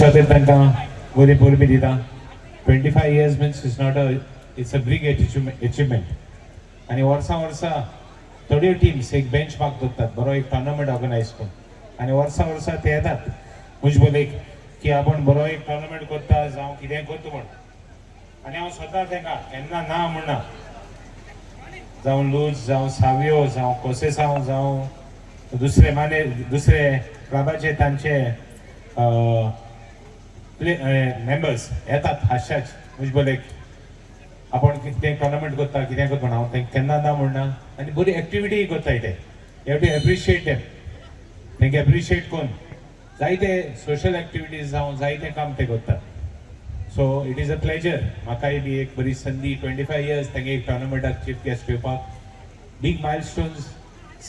खातीर तांकां बरी परबी दिता. 25 years means it's not a it's a big achievement. आनी वर्सां वर्सां थोड्यो टिम्स एक बेंच मार्क दवरतात, बरो एक टॉर्नामेंट ऑर्गनायज करून, आनी वर्सां वर्सां ते येतात मुजबोलेक की आपूण बरो एक टॉर्नामेंट करता जावं कितेंय करता म्हूण. आनी हांव स्वता तांकां केन्ना ना म्हणना. जावं लूज, जावं सावियो, जावं कोसेसांव, जावं दुसरे माने दुसरे क्लबाचे तांचे मेंबर्स येतात हांशाच मुजबोलेक, आपण कितें टॉर्नामेंट करता, कितें करता म्हण. हांव तांकां केन्ना ना म्हणना आनी बरी एक्टिविटी करताय ते. You have to appreciate them. तांकां एप्रिशिएट करून जायते सोशल एक्टिविटीज जावं जायते काम ते करतात. So it is a pleasure. म्हाकाय बी एक बरी संदी 25 इयर्स तांगे एक टॉर्नामेंटाक चीफ गेस्ट येवपाक. Big milestones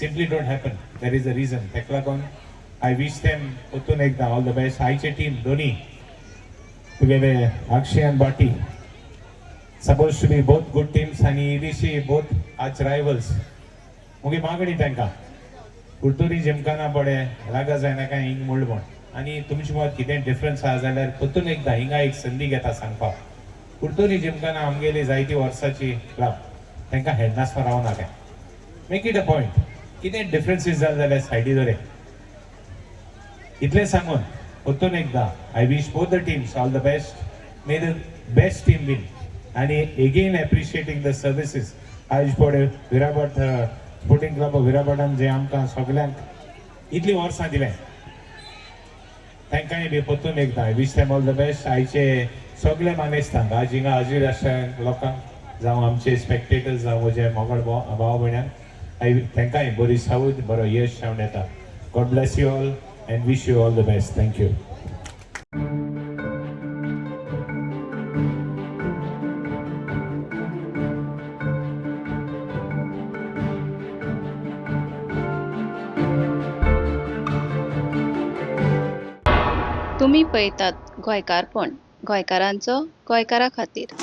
simply don't happen, there is a reason. ताका लागून I wish them परतून एकदां ऑल the best. आयचे टीम दोनी तुगेले आगशी आनी भाटी suppose to be both good teams आनी इल्लीशी बोथ आर्च रायवल्स. मुगे मागणी तांकां, कुर्तोरी जिमखाना पडे रागा जायना काय हिंग म्हणलें म्हण. आनी तुमचे मत कितें डिफरन्स आहा जाल्यार परतून एकदां हिंगा एक संदी घेता सांगपाक, कुर्तोरी जिमखाना आमगेली जायती वर्साची क्लब, तांकां हेडनासतना रावना काय. Make it a point, कितें डिफरन्सीस जाले जाल्यार सायडी दवरे. इतलें सांगून परतून एकदां I wish both the teams all the best. May the best team win. आनी एगेन एप्रिशिएटींग the services आयज पळय विराभाट स्पोर्टिंग क्लब विराभाटान जे आमकां सगल्यांक इतलीं वर्सां दिलें, तांकांय बी परतून एकदां I wish them all the best. आयचे सगळे मानेस्तांक, आज हिंगा हाजीर आसल्या लोकांक, जावं आमचे स्पेक्टेटर्स, जावं म्हजे मोगळ भाव भयण्यांक, I तांकांय बरी सावद, बरो यश मेळूं येता. God bless you all and wish you all the best. Thank you. तुमी पळयतात गोंयकारपण, गोंयकारांचो गोंयकारा खातीर.